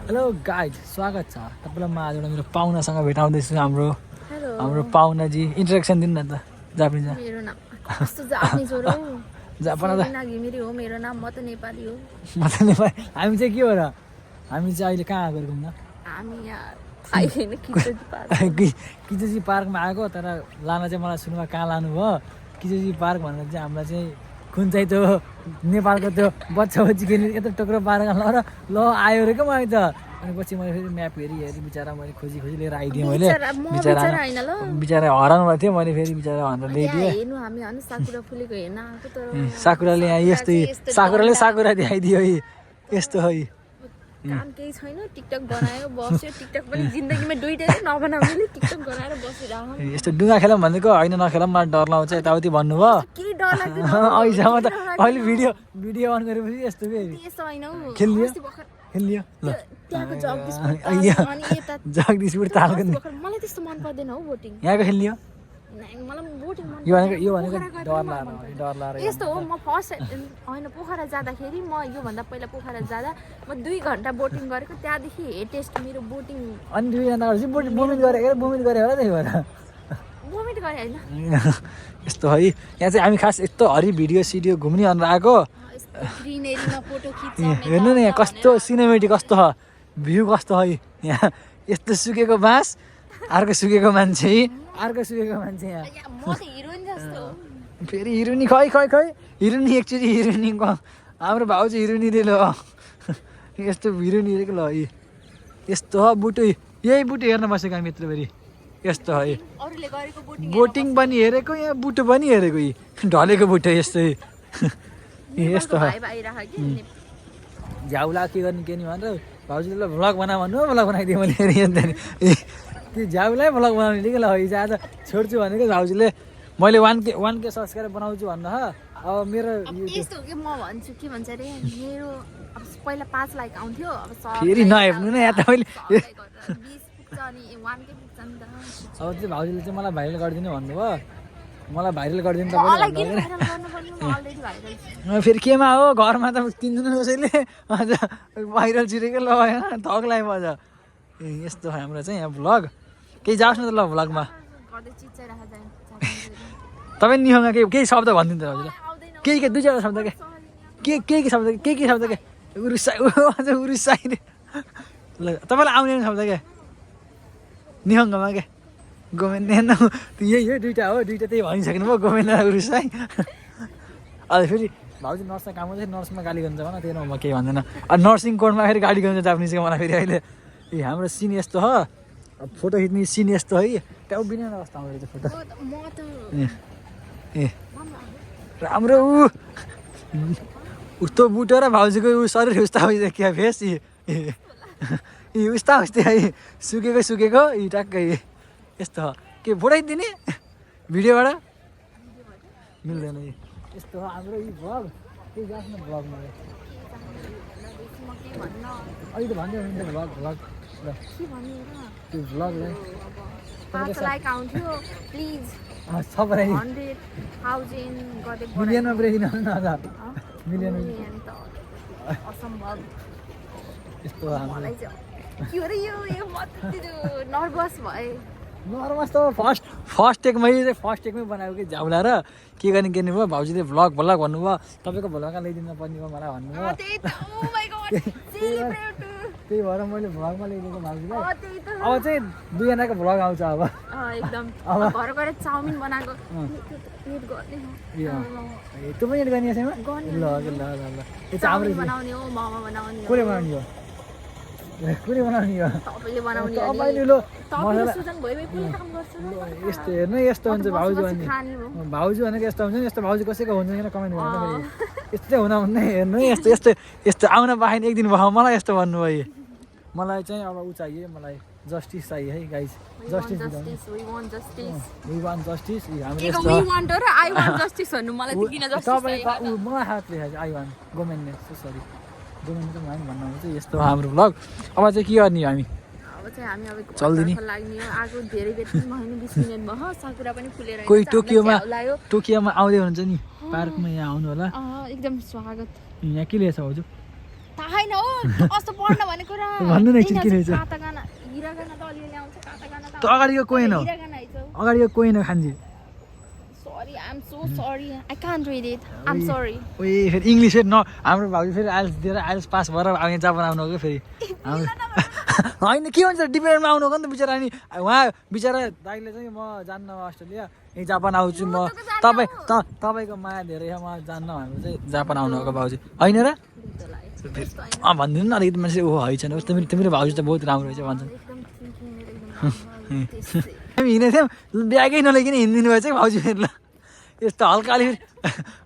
Hello guys, स्वागत छ तपाईँलाई। म आज एउटा मेरो पाहुनासँग भेटाउँदैछु। हाम्रो पाहुनाजी इन्ट्रोडक्सन दिनु न त जापानिज। मेरो नाम कस्तो जापानिज हो र जापान सेलिना घिमिरे हो मेरो नाम। म त नेपाली हो। म त नेपाली। हामी चाहिँ के हो र, हामी चाहिँ अहिले कहाँ आएको घुम्न? हामी यहाँ थाहै छैन किचोजी पार्क। किचोजी पार्कमा आएको, तर लान चाहिँ मलाई सुरुमा कहाँ लानुभयो। किचोजी पार्क भनेर चाहिँ हामीलाई चाहिँ कुन चाहिँ त्यो नेपालको त्यो बच्चा बच्ची खेल्ने यता टोक्रो पार्क ल आयो रे क्या मलाई त। अनि पछि मैले फेरि म्याप हेरी बिचरा मैले खोजी लिएर आइदिएँ। मैले बिचरा हराउनु भएको थियो। मैले फेरि बिचरा भनेर ल्याइदिएँ। साकुराले यहाँ यस्तै साकुरा देखाइदियो है। यस्तो है काम केही छैन, टिकटक बनायो बस्यो। टिकटक पनि जिन्दगीमा दुईटै नबनाउनेले टिकटक बनाएर बसिरहेको। यस्तो डुङ्गा खेलौँ भनेको होइन, नखेलौँ मलाई डर लाउँछ यताउति भन्नुभयो। के डर लाग्दैन अहिलेसम्म त अहिले भिडियो अन गरेपछि यस्तो यस्तो हैन हौ। खेलियो ल त्यहाँको जगदीशपुर तालको मलाई त्यस्तो मन पर्दैन हौ बोटिङ। यहाँको खेलियो मलाई बोटिङ मन यो भनेको डर लाएर यस्तो हो। म फर्स्ट होइन पोखरा जाँदाखेरि म योभन्दा पहिला पोखरा जाँदा म 2 घन्टा बोटिङ गरेको। त्यहाँदेखि हेटेस्ट मेरो बोटिङ। अनि 2 घन्टा बोमिट गरे होला त्यही भएर बोमिट गरे होइन यस्तो है। यहाँ चाहिँ हामी खास यस्तो हरि भिडियो सिडियो घुम्ने भनेर आएको। ग्रिनेरीमा फोटो खिच्छ। हेर्नु न यहाँ कस्तो सिनेमेटिक, कस्तो छ भ्यू, कस्तो है यहाँ। यस्तो सुकेको बाँस, अर्को सुकेको मान्छे यहाँ। म त हिरोइन जस्तो फेरि हिरोनी खै हिरोनी एकचोटि हिरोनी हाम्रो भाउ चाहिँ हिरोनी दिए ल। यस्तो हिरोनी हेरेको ल है। यस्तो हो बुटो, यही बुटो हेर्न बसेको हामी यत्रो फेरि। यस्तो है अरूले गरेको बोटिङ पनि हेरेको, यहाँ बुटो पनि हेरेको, यी ढलेको बुटो यस्तै यस्तो हो। झ्याउला के गर्ने के नि भनेर भाउजूले ल भ्लग भन्नु हो, भ्लग बनाइदिएँ मैले। हेरेँ अन्त त्यो झ्याउलाई भ्लग बनाउने कि ल हिजो आज छोड्छु भनेको भाउजूले। मैले 1K सब्सक्राइबर बनाउँछु भन्दा अब मेरो यस्तो हो कि म भन्छु के भन्छ अरे मेरो अब पहिला 5 लाइक आउँथ्यो। अब फेरि नहेर्नु न यहाँ त मैले 20 पुग्छ अनि 1K पुग्छ नि त। अब चाहिँ भाउजूले चाहिँ मलाई भाइरल गरिदिनु भन्नुभयो। मलाई भाइरल गरिदिनु तपाईँले। फेरि केमा हो, घरमा त किन्दैन कसैले। अझ भाइरल छिरेको ल थकलाई मजा। यस्तो हाम्रो चाहिँ यहाँ भ्लग। केही जाओस् न त ल भ्लगमा। तपाईँ निहङमा केही शब्द भनिदिनु त हजुर। केही 2-4 शब्द के शब्द के उरुसाई ल तपाईँलाई आउने शब्द क्या निहङमा क्या गोमेन यही हो। दुइटा त्यही भनिसक्नु भयो, गोमेन उरुसाई। अहिले फेरि भाउजू नर्समा काम गर्छ, नर्समा गाली गर्छ भन, त्यही म केही भन्दैन। नर्सिङ कोर्टमा फेरि गाली गर्छ जापानिजको मलाई फेरि अहिले। हाम्रो सिन यस्तो हो, फोटो खिच्ने सिन यस्तो है। त्यहाँ उभिने अवस्था आउँदैछ फोटो। राम्रो उस्तो बुटो र भाउजूको शरीर उस्ता क्या फेस उस्ता उस्तै है। सुकेको ट्याक्कै यस्तो हो। के फोटाइदिने भिडियोबाट मिल्दैन। यस्तो हो हाम्रो यी भ्लग। केही जान्छ न भ्लगमा अहिले त भन्दै हुन्छ भ्लग ल त्यो भ्लगलाई 5 लाइक आउँथ्यो प्लिज सबैलाई 100,000 गर्दै मिलियनमा पुऱ्याइदिनु न त। मिलियन त असम्भव। यस्तो मलाई चाहिँ के हो र यो म त नर्भस भए। नर्भस त फर्स्ट टेकमै बनाएको कि झ्याउला र के गर्ने के भयो। भाउजूले भ्लग भन्नुभयो, तपाईँको भ्लगमा ल्याइदिनु पर्ने भयो मलाई भन्नुभयो। त्यही भएर मैले भ्लगमा ल्याइदिएको भाउजूलाई। अब चाहिँ 2 जनाको भ्लग आउँछ अब एकदम। घर गएर चाउमिन बनाएको त्यो पनि एड गर्ने यसैमा ल चाउमिन बनाउने हो, मोमो बनाउने हो। कसले बनाउने हो? तपाईँले बनाउने हो। यस्तो हेर्नु यस्तो हुन्छ भाउजू भने। भाउजू भनेको यस्तो हुन्छ नि, यस्तो भाउजू कसैको हुन्छ किन कमेन्ट गर्नु फेरि। यस्तै हुनुहुन्न हेर्नु यस्तो आउन पाएन एक दिन भयो। मलाई यस्तो भन्नुभयो। मलाई चाहिँ अब ऊ चाहियो, मलाई जस्टिस चाहियो है गाइज। जस्टिस हाम्रो मलाई हात लेखाएको आई वान गोमेन्टले सरी गोमेन्टको हामी भन्नुहुन्छ। यस्तो हाम्रो भ्लग। अब चाहिँ के गर्ने हामी? अब चाहिँ हामी अब चल्दिने लाग्ने हो। आगो धेरै बेर होइन 20 मिनेट भयो। साकुरा पनि फुलेर कोही टोकियोमा आउँदै हुनुहुन्छ नि पार्कमा, यहाँ आउनु होला। एकदम स्वागत। यहाँ के लिएछ भाउजू? थाहा छैन हो कस्तो पढ्न भनेको र भन्नु न एकछिन किन रहेछ काता गाना हिरा गाना त अलिअलि आउँछ काता गाना त त अगाडिको कोही न हिरा गाना आइछ अगाडिको कोही न Khanji sorry I am so sorry I can't read it I am sorry ओए फेरि इङ्ग्लिस फेरि न हाम्रो भाउजू फेरि आइएल्स दिएर आइएल्स पास भएर अब यहाँ जापान आउनु हो फेरि होइन के भन्छ डिपेन्डमा आउनु हो नि त बिचरा अनि उहाँ बिचरा दाइले चाहिँ म जान्न अस्ट्रेलिया यहीँ जापान आउँछु म तपाईँको माया धेरै छ म जान्न भनेर चाहिँ जापान आउनु भएको भाउजू होइन र भनिदिनु न अलिकति मान्छे ऊ है छैन तिम्रो भाउजू त बहुत राम्रो रहेछ भन्छन् हामी हिँडेको थियौँ ब्यागै नलिकन हिँडिदिनु भएछ कि भाउजू फेरि ल यस्तो हल्का अलि फेरि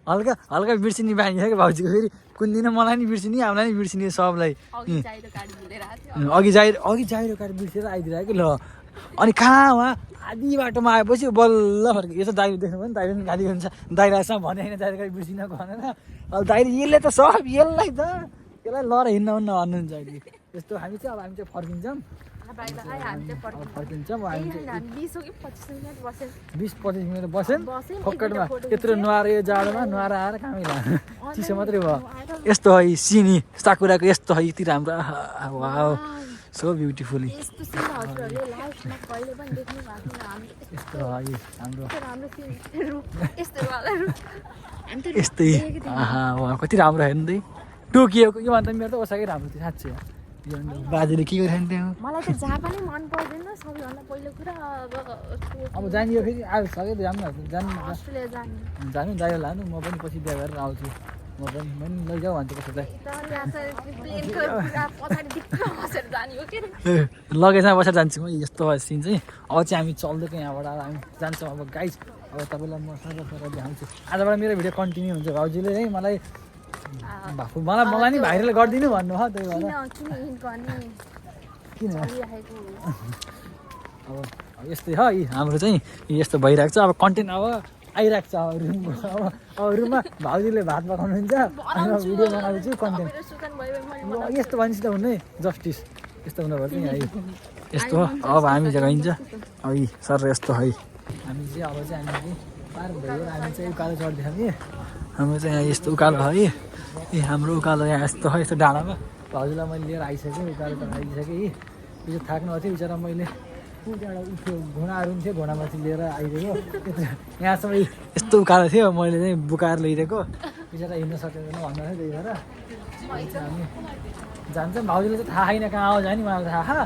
हल्का हल्का बिर्सिने बानी छ कि भाउजूको फेरि कुन दिन मलाई नि बिर्सिने हामीलाई नि बिर्सिने सबलाई अघि जाइरो काट बिर्सेर आइदिरहेको कि ल अनि कहाँ उहाँ आधी बाटोमा आएपछि बल्ल फर्क यो त दाइले देख्नु भयो नि दाइले पनि गाली हुन्छ दाइलासँग भने होइन जाइरो काट बिर्सिन भनेर अब दाइले यसले त सब यसलाई त यसलाई लर हिँड्न भन्नुहुन्छ अहिले यस्तो हामी चाहिँ फर्किन्छौँ फर्किन्छौँ हामी 20-25 मिनट बस्यौँ फक्कटमा यत्रो नुहाएर जाडोमा नुहाएर आएर कामै चिसो मात्रै भयो यस्तो है सिनी साकुराको यस्तो है यति राम्रो वाउ सो ब्युटिफुली यस्तो है हाम्रो यस्तै वा कति राम्रो हेर्नु त टोकियोको यो भन्दा मेरो त ओसाकै राम्रो थियो साँच्चै बाजेले के गरिरहनु थियो मलाई त जापानै मन पर्दैन सबैभन्दा पहिलो कुरा अब जानियो फेरि आयो सके जानु अस्ट्रेलिया जानु दाइरो लानु म पनि पछि बिहा गरेर आउँछु म पनि लैजाऊ भन्छु कसैलाई लगेजमा बसेर जान्छु म यस्तो सिन चाहिँ अब चाहिँ हामी चल्दैको यहाँबाट हामी जान्छौँ अब गाइज अब तपाईँलाई म सरसर देखाउँछु आजबाट मेरो भिडियो कन्टिन्यू हुन्छ भाउजूले है मलाई नि भाइरल गरिदिनु भन्नु हो त्यही भएर किन अब यस्तै हो हाम्रो चाहिँ यस्तो भइरहेको छ अब कन्टेन्ट अब आइरहेको छ अब रुममा भाउजूले भात पकाउनुहुन्छ अनि म भिडियो बनाउँछु कन्टेन्ट यस्तो मान्छे त हुनु है जस्टिस यस्तो हुनुपर्छ नि है यस्तो हो अब हामी चाहिँ गइन्छ अब सर यस्तो है हामी चाहिँ अब चाहिँ हामी पार भयो हामी चाहिँ उकालो चढ्दैछौँ कि हाम्रो चाहिँ यहाँ यस्तो उकालो है ए हाम्रो उकालो यहाँ यस्तो है यस्तो डाँडामा भाउजूलाई मैले लिएर आइसकेँ उकालो त आइसकेँ यो थाक्नु थियो बिचरा मैले त्यहाँबाट उठ्यो घोडाहरू पनि थियो घोडामाथि लिएर आइदिएको यहाँसम्म यस्तो उकालो थियो मैले चाहिँ बुकाएर ल्याइदिएको बिचरा हिँड्न सकेन भन्नु थियो त्यही भएर हामी जान्छौँ भाउजूले चाहिँ थाहा छैन कहाँ आउँछ नि मलाई थाहा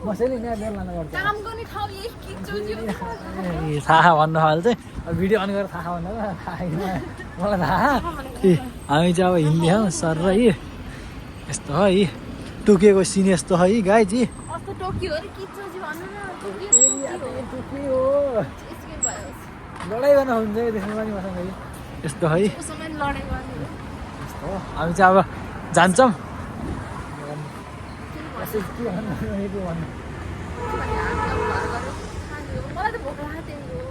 मसैले यहाँ लिएर लानुपर्छ थाहा भन्नु हाल चाहिँ अब भिडियो अन गरेर थाहा भन्नु थाहा छैन मलाई थाहा ए हामी चाहिँ अब हिँड्दैछौँ सर र यस्तो है टोकियोको सिन यस्तो है गाई जी लडाइँ गर्न हुन्छ देख्नु पनि मसँग यस्तो है यस्तो हामी चाहिँ अब जान्छौँ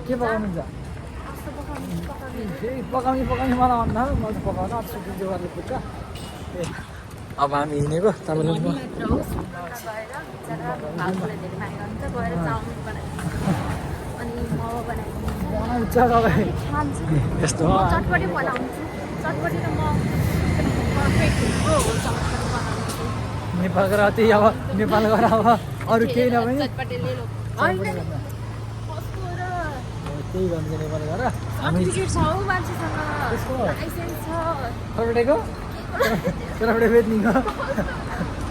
के पकाउनुहुन्छ पकाउने मलाई भन्दा म त पकाउन सुकिन्छ गर्नु पुग्छ अब हामी हिँडेको तपाईँले यस्तो नेपाल गएर त्यही अब नेपाल गएर अब अरू केही नभए त्यही भन्छ नेपाल गएर हामी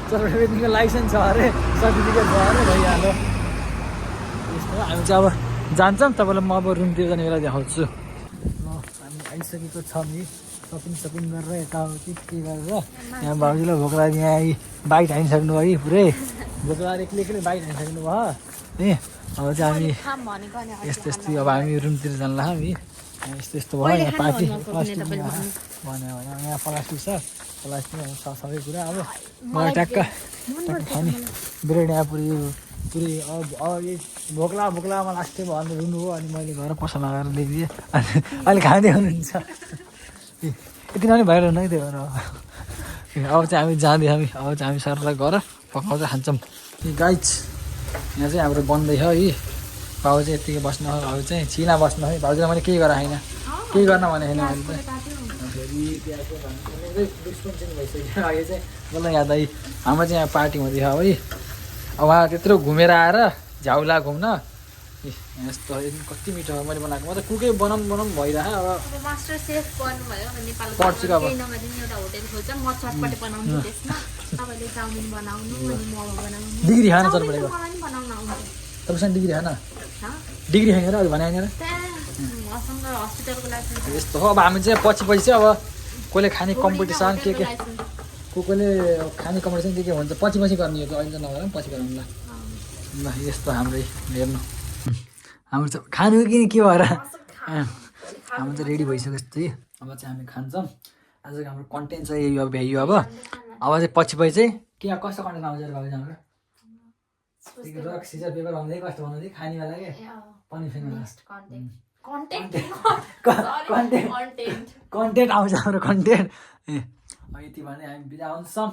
चरपटे बेच्नेको लाइसेन्स छ अरे सर्टिफिकेट छ अरे भइहाल्यो यस्तो हामी चाहिँ अब जान्छौँ तपाईँलाई म अब रुमतिर जाने बेला देखाउँछु हामी आइसकेको छौँ नि सपिङ गरेर यताउति के गरेर यहाँ भाउजूलाई भोक लाग्यो यहाँ बाइक हानिसक्नु भयो पुरै भोक लागेर एक्लै बाइक हानिसक्नु भयो नि अब चाहिँ हामी यस्तो अब हामी रुमतिर जान्ला हामी यस्तो भयो यहाँ पार्टी भन्यो यहाँ प्लास्टिक छ प्लास्टिक सबै कुरा अब मलाई ट्याक्क खाने ब्रेड यहाँ पुरै अब भोक्ला लास्टै भयो भने रुनु हो अनि मैले घर पसल लगाएर ल्याइदिएँ अनि अहिले खाँदै हुनुहुन्छ यति नै भइरहनु है त्यही भएर अब चाहिँ हामी जाँदै अब चाहिँ हामी सरलाई गएर पकाउँदै खान्छौँ गाइज यहाँ चाहिँ हाम्रो बन्दैछ है भाउ चाहिँ यत्तिकै बस्नु भाउ चाहिँ छिना बस्नु है भाउजूलाई मैले केही गरेर छैन केही गर्न भने छैन अहिले चाहिँ फेरि डिस्कन्टिन्यू भइसक्यो अहिले चाहिँ मलाई याद आयो हाम्रो चाहिँ यहाँ पार्टी हुँदैछ है अब उहाँ त्यत्रो घुमेर आएर झ्याउला घुम्न यस्तो कति मिठो मैले बनाएको म त कुकै बनाउनु भइरहेको अब मास्टर सेफ गर्नुभयो भने पढ्छु अब। नेपालको केही नभए एउटा होटेल खोल्छ म चटपटे बनाउँछु त्यसमा तपाईँले चाउमिन बनाउनु अनि मोमो बनाउनु डिग्री खान चाउमिन चटपटेको त मलाई पनि बनाउन आउँछ तपाईँसँग डिग्री खान हँ? डिग्री खाएर अरू भने होइन र त्यहाँ मसँग हस्पिटलको लाइसेन्स यस्तो हो अब हामी चाहिँ पछि चाहिँ अब कसले खाने कम्पिटिसन के कसले खाने कम्पिटिसन के हुन्छ पछि गर्ने हो अहिले त नगर पछि गरौँ ल ल यस्तो हाम्रै हेर्नु हाम्रो चाहिँ खानु कि के भएर हाम्रो चाहिँ रेडी भइसक्यो यस्तै अब चाहिँ हामी खान्छौँ आजको हाम्रो कन्टेन्ट चाहिँ यही हो भ्याइयो अब चाहिँ पछि चाहिँ के कस्तो कन्टेन्ट आउँछ भाइ हाम्रो रक सिजर पेपर भन्दै कस्तो भन्दै खाने बेला के पनि कन्टेन्ट आउँछ हाम्रो कन्टेन्ट यति भने हामी बिदा हुन्छौँ